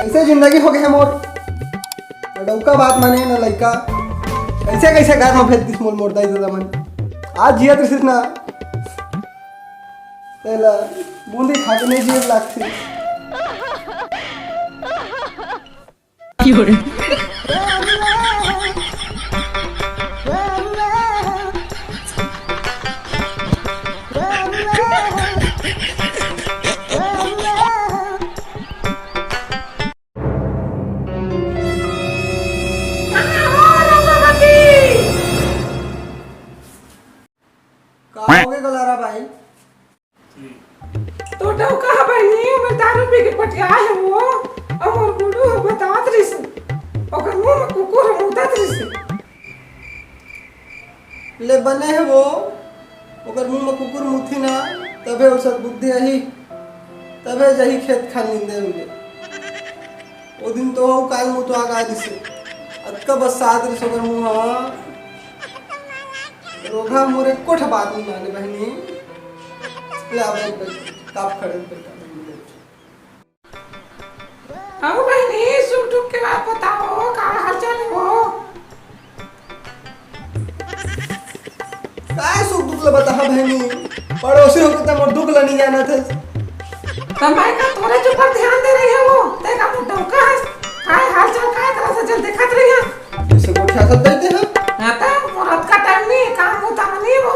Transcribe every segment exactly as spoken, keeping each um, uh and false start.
ऐसे जिंदगी हो गए मोर। डौका बात माने न लइका। कैसे कैसे घर में भेज दिस मोर, मोर दाई ददा मन। आज जियत रहिस ना, तेला बूंदी खा के नहीं जिए लागती। का हो गे गलारा भाई? तो डौका ह बहिनी, ओमन दारू पी के पटिया हे वो, अउ मोर गुडू ह बतात रहिस, ओकर मुंह में कुकुर ह मुतत रहिस। ले बने हे वो, ओकर मुंह में कुकुर मुतही ना, तभे ओकर बुद्धि आही, तभे जाही खेत खार निंदे उंदे। ओ दिन तो हऊ काल मुतवा गा दिसे। अतका बस्सात रहिस ओकर मुंह ह। रोगहा मोर एको ठा बात नहीं माने बहिनी। ले आ बैठ, बैठ, काप खड़े पे का बहिनी बैठ। अहो बहिनी, सुख दुख के बात बताओ, का हाल चाल हे वो? काय सुख दुख ल बताहा बहिनी? पड़ोसी हो के त मोर दुख ल नहीं जानत हे। त मैं का तोरे ऊपर ध्यान दे रही हूँ, ते का मोर डौका हस? काय हाल चाल, काय तरह से चल देखत रही है? जैसे गोठिया सब देते हैं। हाँ त मोर अतका टाइम नहीं, काम होता नहीं वो।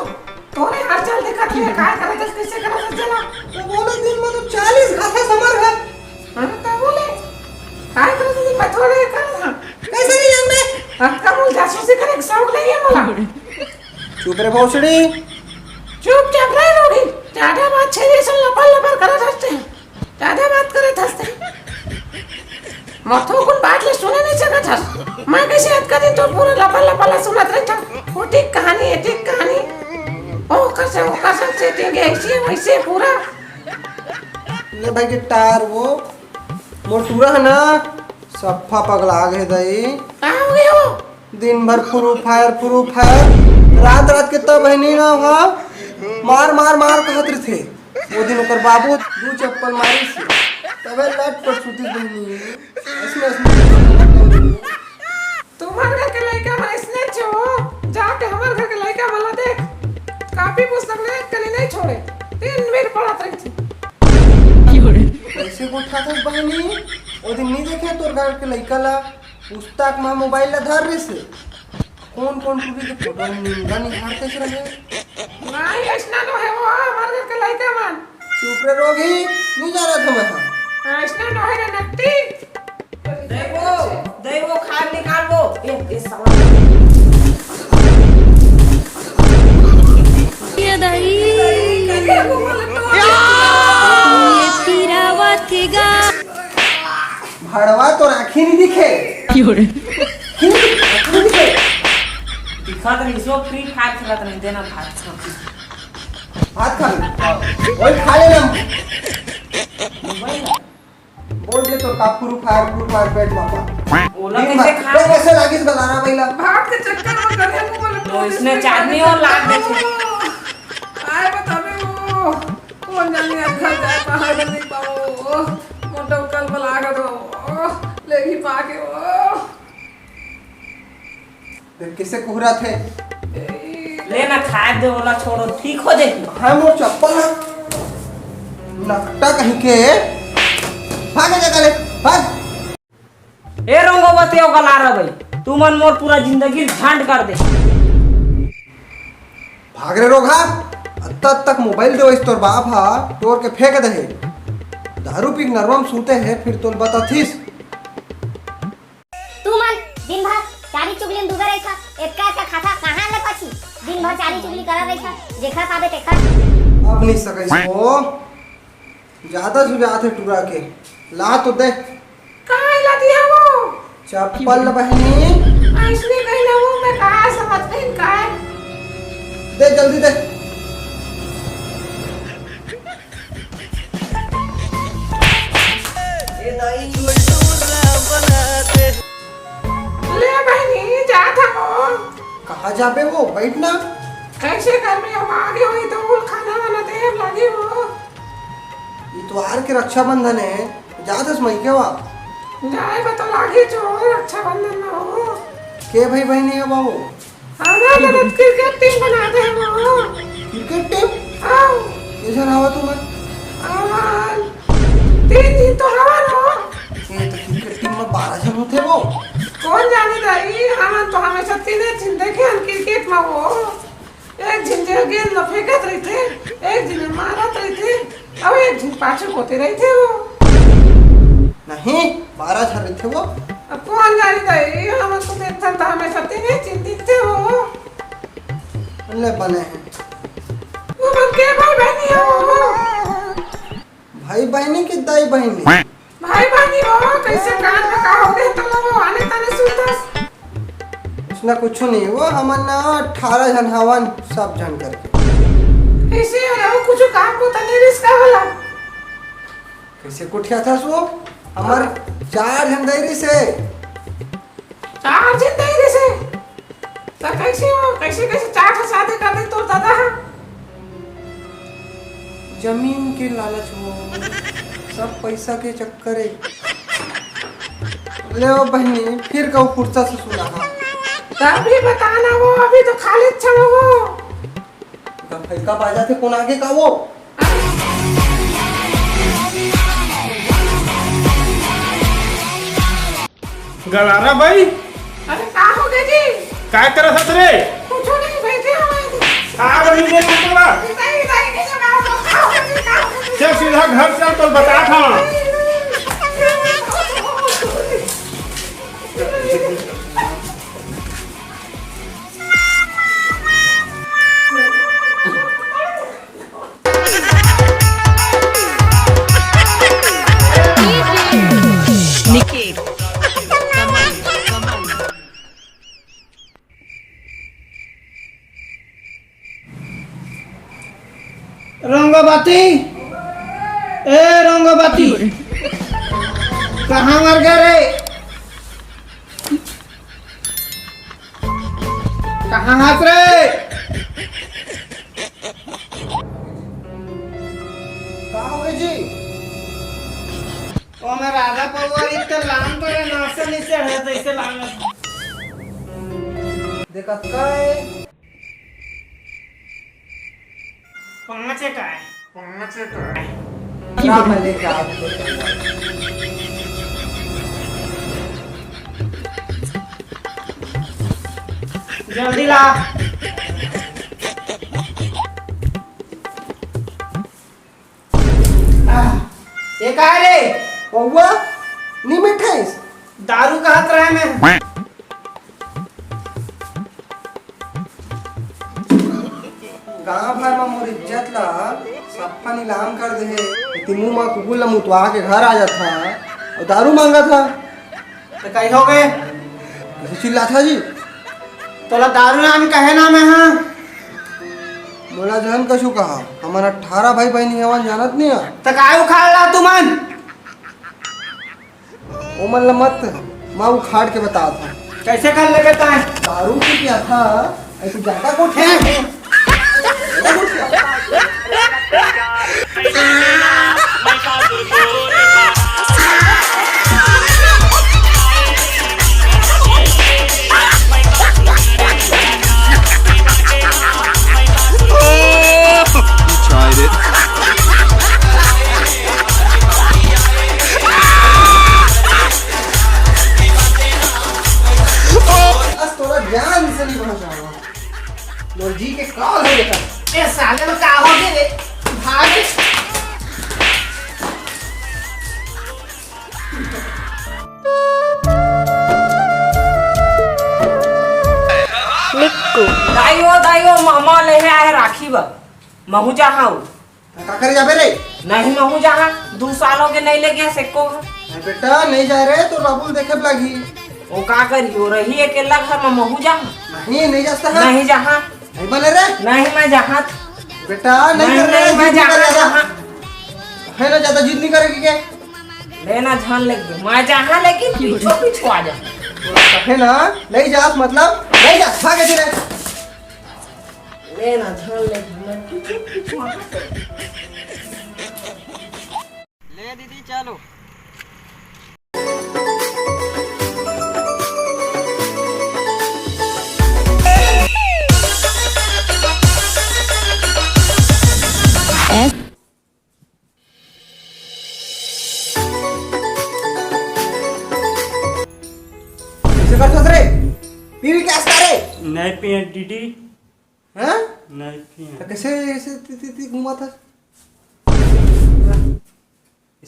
तोरे हाल चाल देखत रही है, काय करत हस, कैसे करत हस चला? तो बोले दिन में तो चालीस घासा समर है। हाँ, त बोले, काय करत हस, मैं थोड़े करत हाँ। कैसे नहीं जानबे? अतका मोर जासूसी करे के शौक नहीं है मोला। चुप रे भोसड़ी। चुपचाप रह रोगी। ज्यादा बात छेरी से लबर लबर करत हस ते। ज्यादा बात करत हस ते। मोर थोकुन बात ले सुने नहीं सकत हस। मैं कैसे अतका दिन तो पूरा लबर लबर ला सुनत रही था। वो ठीक कहानी है, ठीक कहानी। ओ कैसे, वो कैसे सेटिंग है, ऐसे वैसे पूरा। ले भाई गिटार वो, मोर टूरा है ना, सफ्फा पगला गे दई। का हो गए हो? दिन भर फ्रू फायर, फ्रू फायर। रात रात के तब है नहीं ना, हाँ? मार, मार, मार कहत रहिथे। वो दिन ओकर बाबू दू चप्पल मारिस, तबे लट पट सुतिस बहिनी। ऐसने, ऐसने। तुम्हर घर के लइका मन ऐसने छो, जाके हमर घर के लइका मन ला देख। कापी पुस्तक ले कली नहीं छोड़े, दिन भर पढ़त रहिथे। कैसे गोठियाथस बहिनी? ओ दिन नहीं देखे तोर घर के लइका ला? पुस्तक में मोबाइल ला धर रहिसे। कौन कौन टूरी के फोटो निंदा निहारते से रहे। नहीं, ऐसना नोहे वो, हमर घर के लइका मन। चुप रे रोगी, नहीं जानत हँव मैं। ऐसना नोहे रे नट्टी। दई वो, दई वो, खाद निकाल वो। ए, ए, साला। ये दई। ये पिरावत गा। भड़वा तोर आँखी नहीं दिखे। क्यों रे? क्यों? आँखी नहीं दिखे। दिखा तो नहीं, सो फ्री फायर खेलत नहीं, देना भात। भात खा ले। वही खा ले ना। बोल दे तो का फ्रू फायर, फ्रू फायर पेट बाबा। ओला दिन कैसे भर, खा? तो कैसे लागिस गलारा भैया? भात के चक्कर में गले मुंह में तो इसने चाटनी और लाग देथे। आय बताबे वो, कौन जाने अब घर जाए, कहाँ जाने पाओ। मोटो कल बला कर दो, ले भी पाके वो। देख, कैसे कुहराथे। ले ना, खाए दे, ओला छोड़ो, ठीक हो जाही। हाँ, मोर चप्पल ना, नकटा कहीं के। भाग जा, काले, भाग। ए रोंगो बतियो गलारा भाई, तुमन मोर पूरा जिंदगी झंड कर दे। भाग रे रोगहा, अत्ता तक मोबाइल देवइस तोर बाप हा, तोर के फेंक दे हे। दारू पी के नरवा म सूते हे, फिर तोल बताथिस। तुमन दिन भर चारी चुगली में डूबे रहिथा, एतका एतका खाता कहाँ ले पची? दिन भर चारी चुगली करत रहिथा, जेखर पाबे तेखर। अब नहीं सकइस हो, ज्यादा जुझात हे टूरा के, ला तो दे। काहे ला दिया वो? चप्पल बहिनी। अइसने कहीं ना वो, मैं कहाँ समझ नहीं काय। दे जल्दी दे। ए दाई, टूरा बना दे। ले बहिनी, जात हवो। कहाँ जाबे वो? बैठ ना। कैसे घर में हम आगे हुई तो कुल खाना वाना दे लागे वो। इतवार के रक्षाबंधन हे, जात हस मइके वा? जाए बर तो लागही चो, रक्षाबंधन में हो। के भाई बहिनी हे बाबू? हमार तरफ क्रिकेट टीम बना दे हो। Cricket team? हाँ। के झन हवा तुमन? हमार तीन झिन तो हवा हो। ये तो क्रिकेट टीम में बारह झन होथे वो। कोन जानी दाई, हमन तो हमेशा तीने झिन देखे हन क्रिकेट में वो। एक झिन जे गेंद ल फेंकत रहिथे, एक झिन मारत रहिथे, अउ एक झिन पाछू कोती रहिथे वो। नहीं, बारह झन रहिथे वो। अब कोन जानी दाई, हमन तो देखथन त हमेशा तीने झिन दिखथे वो। ले बने हे। वो मन के भाई बहिनी हे वो। भाई बहिनी कि दाई बहिनी? भाई बहिनी हो, कइसे कान में का हो गे तोला वो आने ताने सुनथस? उसने कुछ नहीं, वो हमन ना अठारह झन हवन, सब झन करके। कइसे हो रे, वो कुछ काम को तने रिस का होला? कइसे कुठियाथस वो? हमर चार झन दाई रिस हे। चार झन दाई रिस हे? त कइसे हो, कइसे, कइसे चार ठो शादी कर दे तोर दादा ह? जमीन के लालच हो, सब पैसा के चक्कर हे। ले ओ बहिनी, फिर कहूँ फुर्सत से सुना हा। तब भी बताना वो, अभी तो खाली छव वो। का फैका बाजा थे कोन आगे का वो? गलारा भाई। अरे का हो गे जी? काय करत हस रे? कुछो नहीं, बैठे हवं। का बनी रे तोला? नहीं, नहीं, नहीं, नहीं, नहीं, नहीं, नहीं। चल सीधा घर चल, तो बतात हवं। रंगबाती, ए रंगबाती, कहाँ मर गए रे? कहाँ हाथ रे? का हो गए जी? ओ मैं राधा पौवा इत्ते लान तो रे नासे नहीं चढ़े तैसे लान। देखत का है? पाँच एक आए। पाँच एक आए। क्या मैं लेके आ गया? जल्दी ला। आह, ये का रे? पौवा? नहीं मिठाइस? दारू कहत रहे मैं। गांव भर म मोर इज्जत ला सफा नीलाम कर दे हे। एती मुंह म कुकुर ला मुतवा के घर आ जात हा अउ दारू मांगत हा। त कई हो गए? कइसे चिल्लात हा जी? तोला दारू नाम कहे ना मैं हा। मोला जहन कछु कहा, हमन अठारह भाई बहिनी हवन, जानत नहीं हा। त काय उखाड़ ला तुमन? ओमन ल मत, मैं उखाड़ के बतात हंव। कइसे कर लेबे तैं? दारू पी के आता, अइसे जादा गोठिया। You tried it. आज तोरा जान से नहीं बचाऊंगा। मोर जी के काल हो बेटा। ए साले में का हो गए रे? भाग। मिक्कू। दाई ओ, दाई ओ, मामा ले हे आए राखी बर। महू जाहूं। त का करे जाबे रे? नहीं महू जाहूं, दू साल हो गए नहीं ले गया सेको। अरे बेटा, नहीं जाए रे, तो बाबू ल देखे लागही। ओ का करी, ओ रही अकेला घर में, महू जाहूं। नहीं, नहीं जाता है। नहीं जाहूं। नहीं बने रे। नहीं मैं जाहूं। बेटा, नहीं नहीं, कर रे, नहीं, मैं जिद नहीं जाहूं, कर रे। जाहूं। है ना, ज्यादा जिद नहीं करेगी क्या? लेना जान लेके, मैं जाहूं लेकिन पीछू पीछू आ जाहूं। है ना, नहीं जास मतलब, नहीं जास, भागे जी रे। लेना जान लेके, मैं पीछू पीछू आ जाहूं। ले दीदी, चलो। नहीं पिए दीदी। हैं? नहीं पिए। तो कैसे, कैसे ती, ती, ती घुमा था?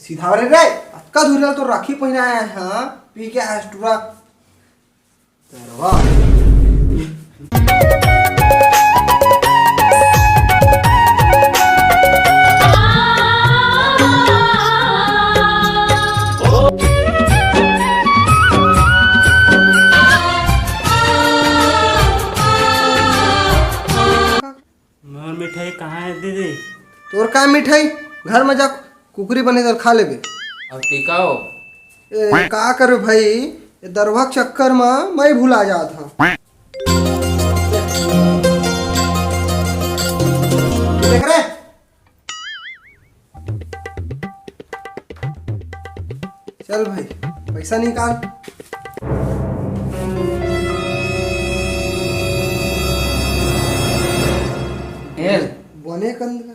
सीधा रे रे, अतका दूर तो राखी पहनाया है, हाँ? पी के आज टूरा। तेरवा। मोर मिठाई कहाँ है दीदी? तोर का मिठाई? घर में जा, कुकरी बने तर खा लेबे। अब टीका हो। ए, का करे भाई, ये दरवा के चक्कर में मैं भुला जात हूँ। देख रे, चल भाई, पैसा निकाल। ए। बने कंद का।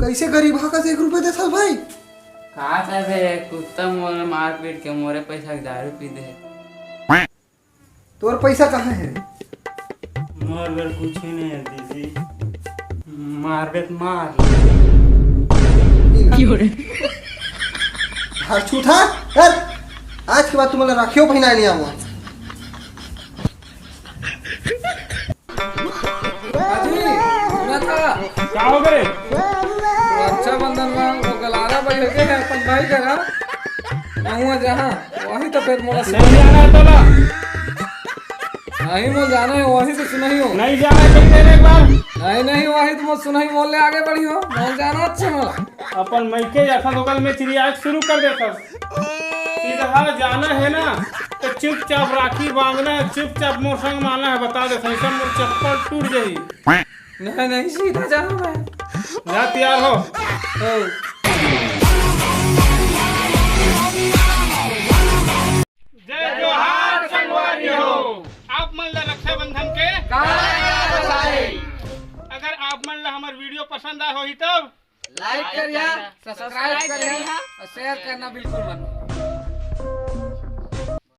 कैसे गरीब हा कस एक रुपये देथस भाई? का करबे, कुत्ता मोर मार पीट के मोरे पैसा के दारू पी दे। तोर पैसा कहाँ है? मोर बर कुछ नहीं है दीदी। मारबे त मार। भाग छूटा, कर। आज के बाद तुम्हारा राखियो पहिना नहीं आऊंगा। अजी, सुना था? का हो गे? रक्षाबंधन में वो गलारा बैठ के है अपन भाई करा। मैं हुआ जहाँ, वही तो फिर मोला नहीं जाना है तोला। नहीं, मोला जाना है, वही तो सुनाई हो। नहीं जाना है, कह दे एक बार। नहीं, नहीं, वही तो मोला सुनाई, मोल ले आगे बढ़ी हो। मोला जाना अच्छे मोला। अपन मइके जाथस, ओकर में चिरियाए शुरू कर देथस। सीधा जाना है ना, तो चुपचाप राखी बांधना है, चुपचाप मोर संग माना है, बता दे, ऐसा मोर चप्पल टूट जाही। नहीं, नहीं, सीधा जाना है। जा, तैयार हो। हो। जय जोहार संगवारी हो। आप मन ला रक्षाबंधन के का बधाई। अगर आप मन ला हमर वीडियो पसंद आए होही तब लाइक करिया, सब्सक्राइब करिया और शेयर करना बिल्कुल मत भूलिया।